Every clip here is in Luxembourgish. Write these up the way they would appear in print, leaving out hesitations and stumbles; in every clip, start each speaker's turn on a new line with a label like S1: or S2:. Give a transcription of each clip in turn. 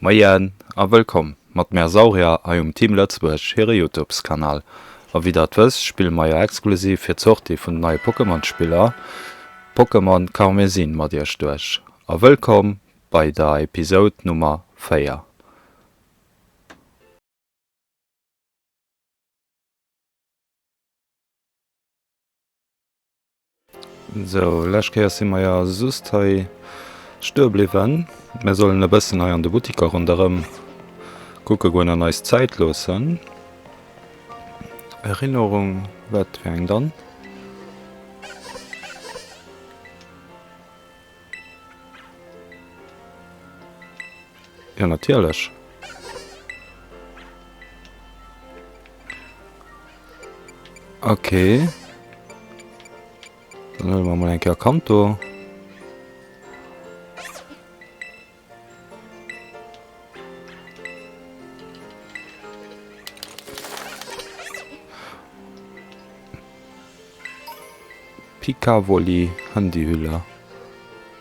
S1: Moien a wëllkomm mat mär Saurier hei um Team Lëtzebuerg hire Youtubes Kanal. A wéi der et wësst spille mer jo exklusiv fir d'Sortie vun den neie Pokémon Spiller Pokémon Karmesin mat iech duerch. A wëllkomm bei der Episode Nummer 4. Sou, lescht Kéier si mer jo just hei stoe bliwwen. Mir sollen e bëssen hei an de Buttiker ronderëm kucke goen an eis Zäit loossen. Erinnerung, wat fir eng dann? Jo, natierlech. Okay. Dann huele mer mol eng Kéier Kanto. Picavoli Handyhülle.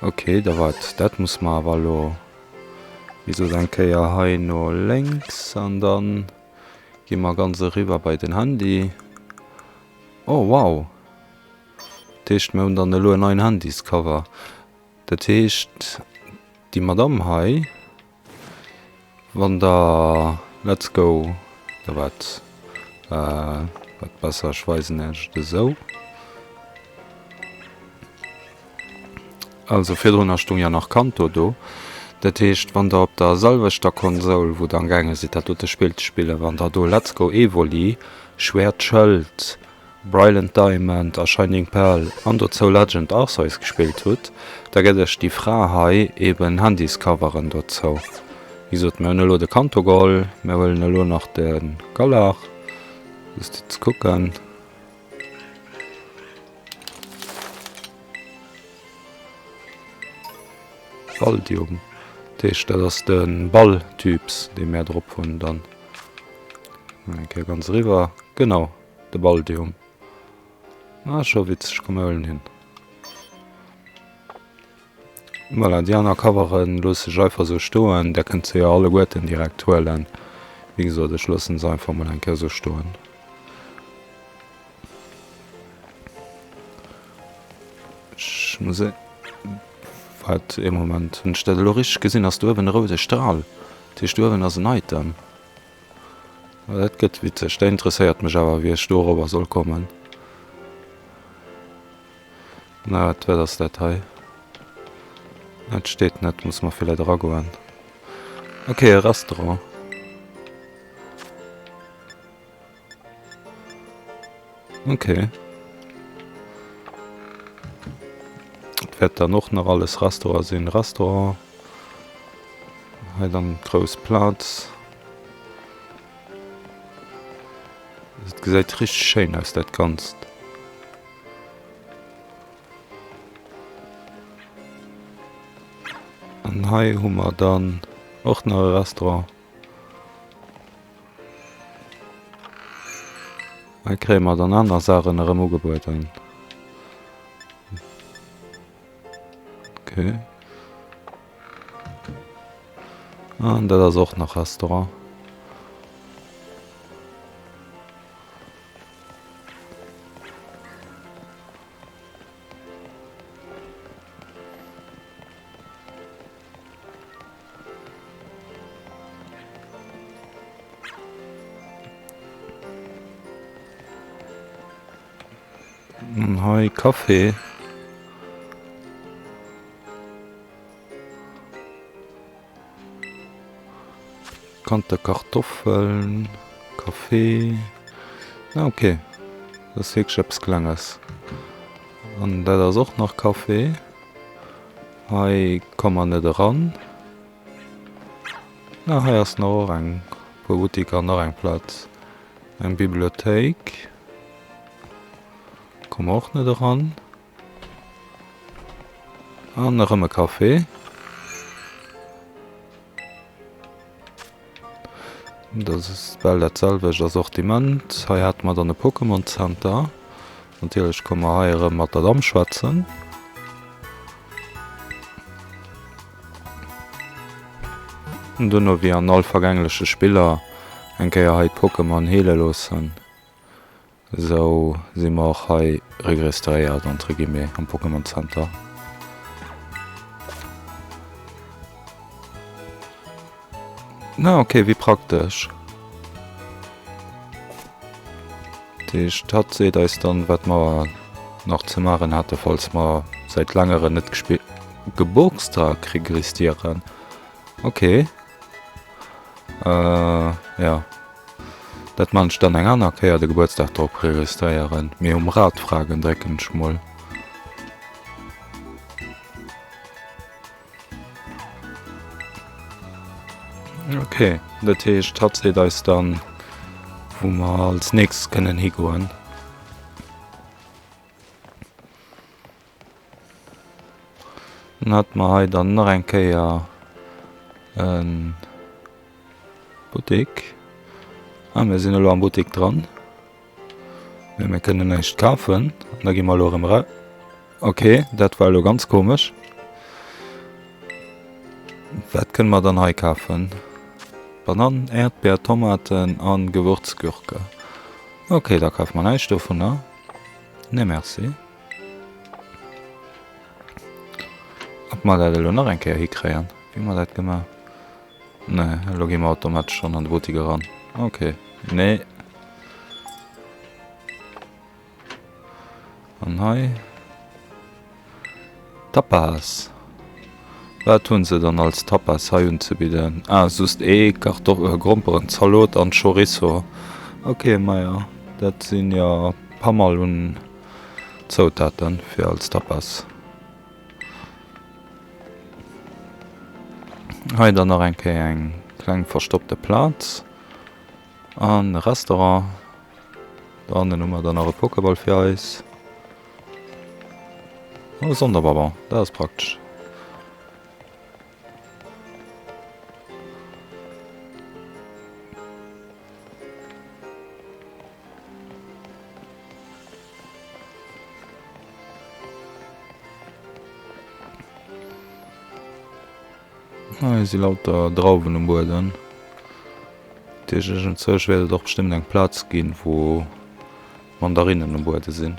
S1: Okay, da wat dat muss mer awer elo wéi gesot eng Kéier hei no lénks an dann gi mer ganz eriwwer bei den Handy. Oh wow! Dat heescht mir hunn dann elo en neien Handyscover. Dat heescht déi Madamm hei, wann der Let's go, da wat wat besser ech weisen iech et esou. Also virdrunner stung jo nach Kanto do. Dat heescht wann der op der selwechter Konsoul wou der am gaange sidd dat dote Spill ze spillen, wann der do Let's Go Evoli, Schwäert Schëld, Brillant Diamond a Shining Pearl an dozou Legend Arceus gespillt hutt, da gëtt iech déi Fra hei eben Handyscoveren dozou. Wéi gesot, mir hunn elo de Kanto geholl, mir huelen elo nach de Galar, just fir ze kucken. Baldium, dat heescht dat ass de Balltyps, dee mär drop hunn dann. Eng Kéier ganz eriwwer, genau. De Baldium. Ah, scho witzeg, komm mir huelen hien. Voilà, déi aner Coveren loosse ech einfach sou stoen, där kënnt se jo alleguerten direkt huelen. Wéi gesot, ech loossen se einfach mol eng Kéier sou stoen. Ech muss e. Waart ee Moment, hunn ech dat elo richteg gesinn? Ass do uewen e roude Stral? Dat heescht, do uewen ass en Item. Dat gëtt witzeg. Dat interesséiert mech awer, wéi ech dorobber soll kommen. Na, wat, wat ass dat hei? Dat steet net, muss mer villäit eragoen. Ok, e Restaurant. Ok. Et wäert dann och nach alles Restaurant sinn. Restaurant. Hei dann d'grouss Plaz. Et gesäit richteg schéin aus dat Ganzt. An hei hu mer dann och nach e Restaurant. Hei kréie mer dann aner Saachen erëm ugebueden. Okay. An dat ass och nach Restaurant. An hei Café. Bekannte Kartoffeln, Café. Ah ok, dat ass wierklech eppes Klenges. An dat ass och nach Café. Hei komme mer net eran. Ah, hei ass nach och eng puer Buttiker an nach eng Plaz. Eng Bibliothéik. Komme mer och net eran. An erëm e Café. Dat ass bal dat selwecht Assortiment. Hei hate mer dann e Pokémon Center. Natierlech komme mer hei erëm mat der Damm schwätzen. An duerno wéi an all vergängleche Spiller eng Kéier hei d'Pokémon heele loossen. Esou si mer och hei registréiert, entre guillemets, am Pokémon Center. Na ok, wéi praktesch. Dat heescht, hatt seet eis dann, wat mer nach ze maachen hätte falls mer säit längeren net gespillt. Geburtstag registrieren. Ok. Äh, ja. Dat man ech dann eng aner Kéier, de Gebuertsdag drop registréieren. Mee um Rad fragen drécken ech mol. Ok, dat heescht hatt seet eis dann, wou mer als nächstes kënnen higoen. Dann hate mer hei dann nach eng Kéier e Buttek. Ah, mir sinn elo am Buttek dran. Mee mir kënnen näischt kafen. An da gi mer elo erëm era. Ok, dat war elo ganz komesch. Wat kënne mer dann hei kafen? Banann, Äerdbeer, Tomaten a Gewürzgurke. Ok, da kafe mer näischt dovunner. Nee, merci. Ob mer dat elo nach eng Kéier hikréien? Wéi hu mer dat gemaach? Nee, elo gi mer automatesch schonn an de Buttik eran. Ok, nee. An hei? Tapas. Wat hunn se dann als Tapas hei unzebidden? Ah, just ee Kartoffel, Gromperenzalot an Chorizo. Ok, maja, dat sinn jo paar mol un Zoutaten fir als Tapas. Hei dann nach eng Kéier eng kleng verstoppte Plaz an e Restaurant. Dohannen hu mer dann nach e Pokéball fir eis. Oh, Sonderbonbon, dat ass praktesch. Hei si lauter Drauwen um Bueden. Dat heescht, iergendzwousch wäert et och bestëmmt eng Plaz ginn, wou Mandarinnen um Buede sinn.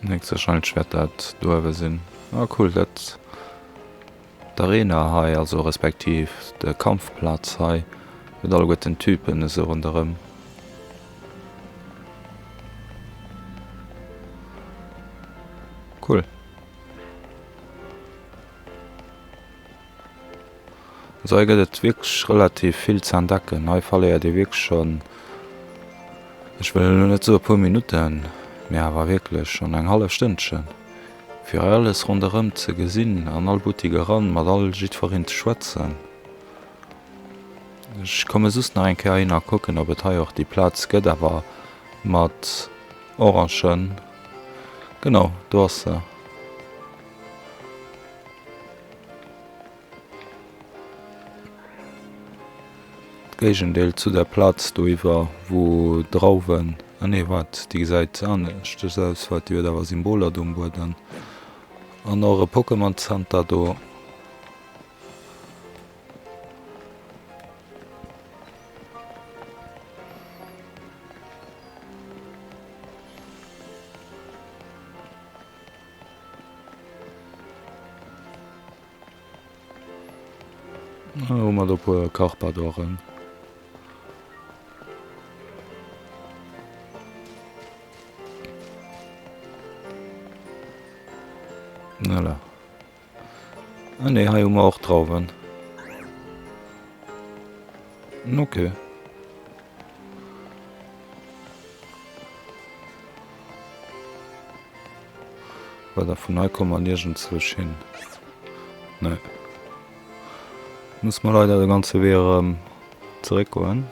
S1: Héchstwahrscheinlech wäert dat do awer sinn. Ah cool, dat d'Arena hei, also respektiv de Kampfplatz hei, huet alleguerten Typen esou ronderëm. Cool. Also hei gëtt et wierklech relativ vill ze entdecken. Hei verléiert ee wierklech schonn, ech wëll elo net soe puer Minutten, mee awer wierklech schonn eng hallef Stënnchen, fir hei alles ronderëm ze gesinn, an all Buttik eran, mat all jiddwereen ze schwätzen. Ech komme just nach eng Kéier heihinner kucken, ob et hei och déi Plaz gëtt, awer mat Orangen. Genau, do ass se. D'Géigendeel zu der Plaz do iwwer, wou Drauwen, ah nee, waart, déi gesäit aneschters aus, waart, déi huet awer Symboler do um Buedem. An och e Pokémon Center do. Hu mer do puer Karpadoren. Voilà. Ah nee, hei hu mer och Drauwen. Okay. Voilà, vun hei komme mer niergendzwousch hin. Nee. Muss mer leider de ganze Wee erëm zeréckgoen.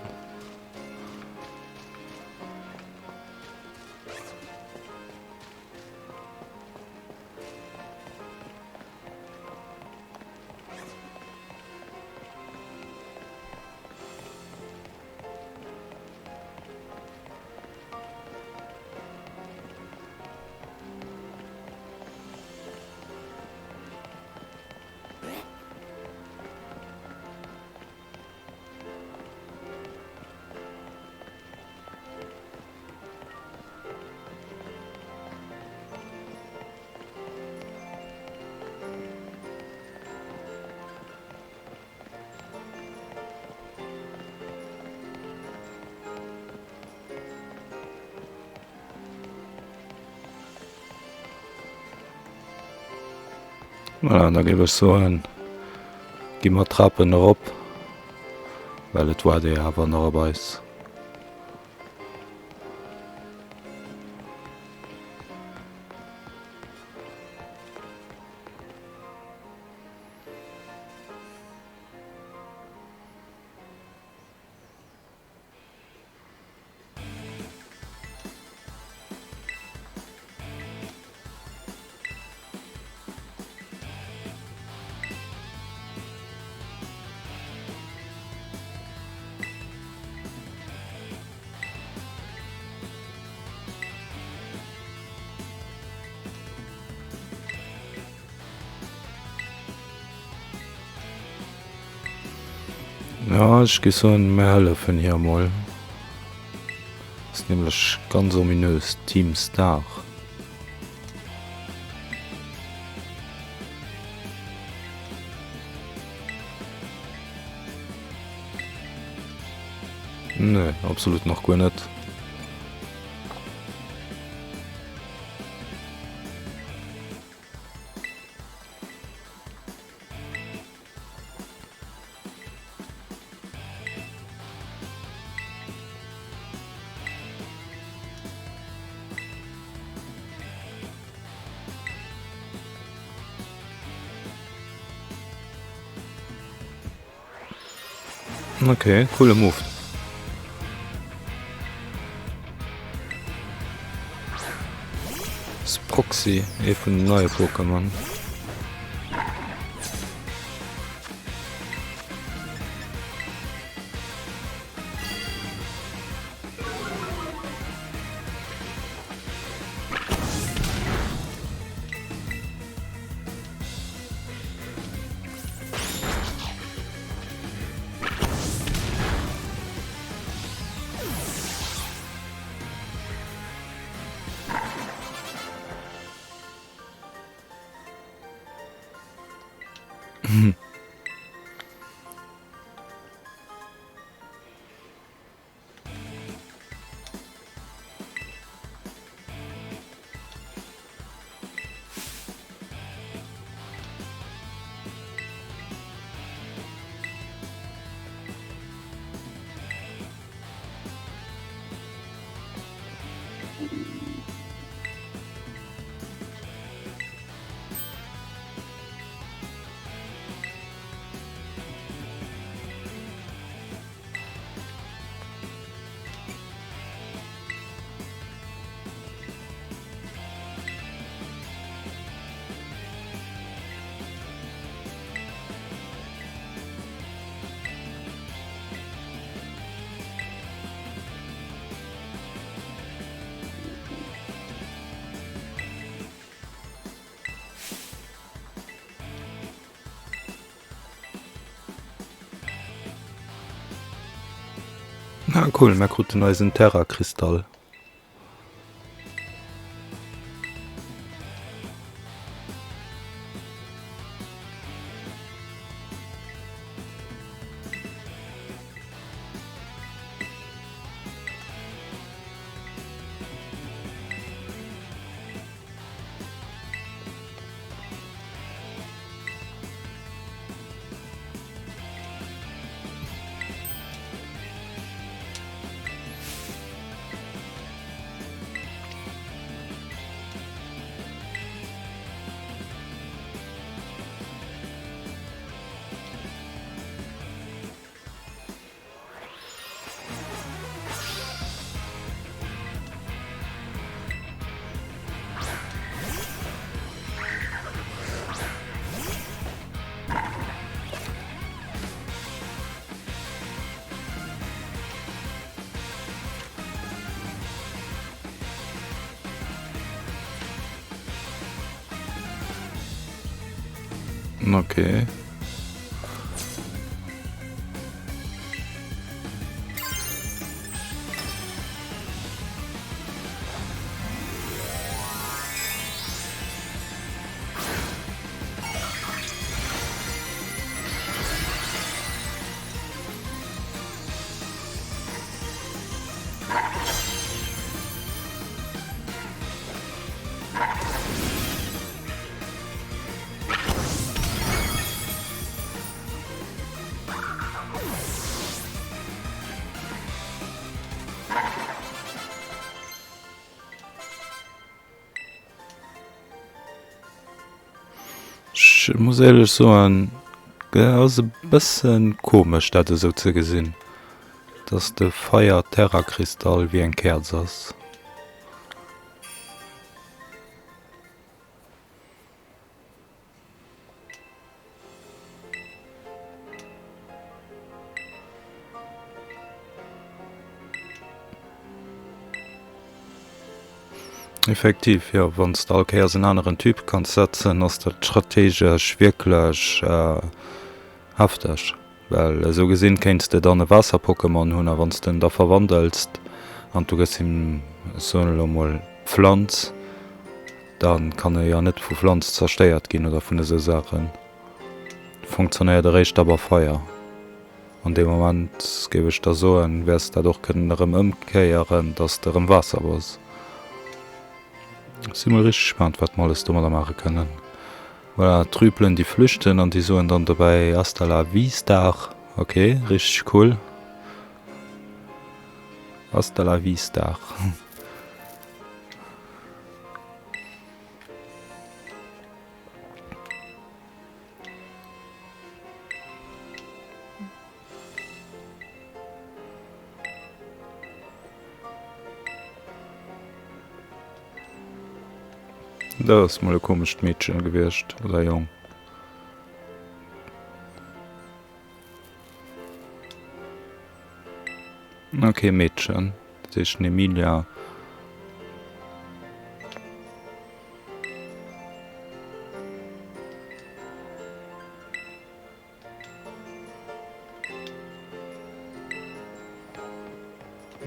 S1: Voilà, da géif ech soen, gi mer d'Trapen erop, well et waart ee awer nach op eis. Ja, ech géif soen, mir hëllefen hir emol. Ass nämlech ganz ominös, Team Star. Nee, absolut nach guer net. Okay, coole Move. Sproxy, ee vun den neie Pokémon. Ah cool, mir kruten eisen Terrakristall. Okay. Ech muss éierlech soen, ass e bëssen komesch dat esou ze gesinn, dass de Feier-Terra-Kristall wéi eng Käerz ass. Effektiv, jo, wann s de all Kéiers en aneren Typ kanns setzen, ass dat strategesch wierklech hefteg. Well esou gesinn kéints de dann e Waasser-Pokémon hunn a wann s de en da verwandels an du gëss him, ech soen elo mol, Pflanz, da kann e jo net vu Flanz zerstéiert ginn oder vun esou Saachen. Funktionéiert eréischt da bei Feier. An deem Moment, géif ech da soen, wäers de dat och kënnen erëm ëmkéieren, dass de erëm Waasser bass. Si mol richteg gespaant, wat mer alles domadder maache kënnen. Voilà, d'Rüpelen, déi flüchten an déi soen dann dobäi Hasta la Vistar. Ok, richteg cool. Hasta la Vistar. Dat ass mol e komescht Meedchen gewiescht, oder Jong. Ok, Meedchen, dat heescht den Emilia.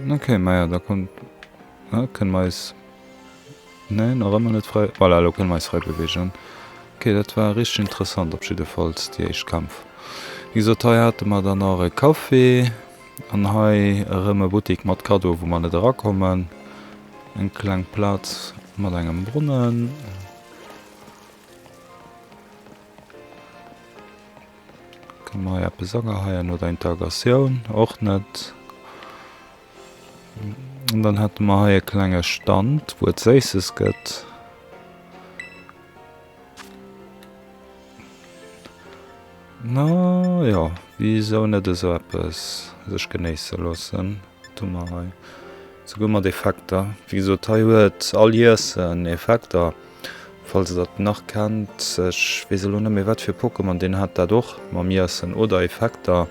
S1: Ok, maja, da kommt, ah, kënne mer eis, nee, nach ëmmer net frei, voilà, elo kënne mer eis frei bewegen. Ok, dat war richteg interessant op jiddefalls, déi éischt Kämpf. Wéi gesot, hei hate mer dann nach e Café an hei erëm e Buttik mat Kaddoe wou mer net erakommen. Eng kleng Plaz mat engem Brunnen. Kann mer hei eppes ageheien oder Interrogatioun? Och net. An dann hätte mer hei e klenge Stand, wou et Séisses gëtt. Na jo, wisou net esou eppes sech genéisse loossen. Wat hu mer hei? Souguer mat Effekter. Wéi gesot, hei huet all Iessen Effekter. Falls der dat nach kennt, ech weess elo net méi wat fir Pokémon, deen hat dat och mam Iessen oder Effekter.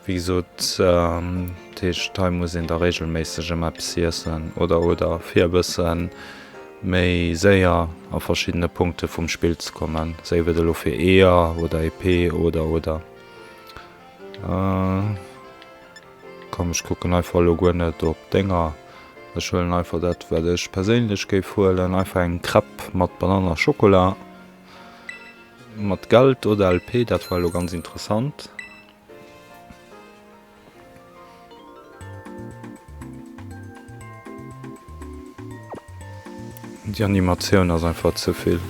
S1: Wéi gesot, dat heescht hei muss een da regelméisseg ëmmer eppes iessen oder oder fir e bësse méi séier a verschiddene Punkte vum Spill ze kommen, séif et elo fir Eeër oder EP oder oder. Komm ech kucken einfach elo guer net op Dénger, ech huelen einfach dat wat ech perséinlech géif huelen, einfach eng Crêpe mat Banann a Schokola. Mat Geld oder LP, dat war elo ganz interessant. Déi Animatioun ass einfach ze vill.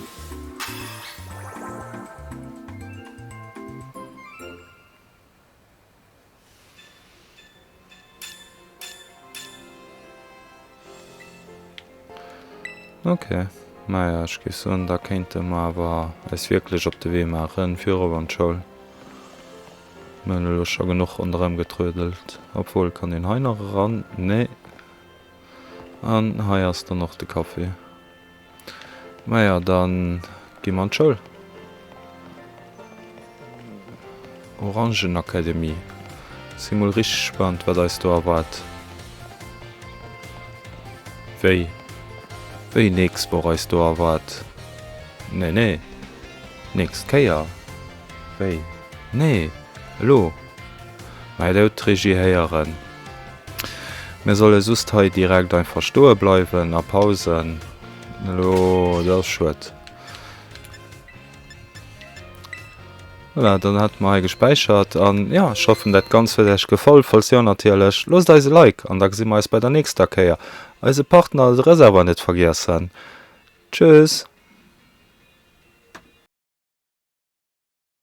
S1: Ok, maja ech géif soen da kéinte mer awer eis wierklech op de Wee maachen fir erop an d'Schoul. Mir hunn elo scho genuch ronderëm getrödelt. Obwuel, kann een hei nach eran? Nee. An hei ass dann och de Café. Maja, dann gi mer an d'Schoul. Orangenakademie. Si mol richteg gespannt, wat eis do erwaart. Wéi? Wéi nächst Woch eis do erwaart? Nee, nee. Nächst Kéier. Wéi? Nee, elo! Mä et huet d'Regie héieren. Mir solle just hei direkt einfach stoe bleiwen a Pausen. Elo, dat ass schued. Voilà, dann hätte mer hei gespäichert. An jo, ech hoffen dat Ganzt huet Iech gefall. Falls jo natierlech, loosst eis e Like an da gesi mer eis bei der nächster Kéier. Eise Partner de Reservoir net vergiessen. Tschüss!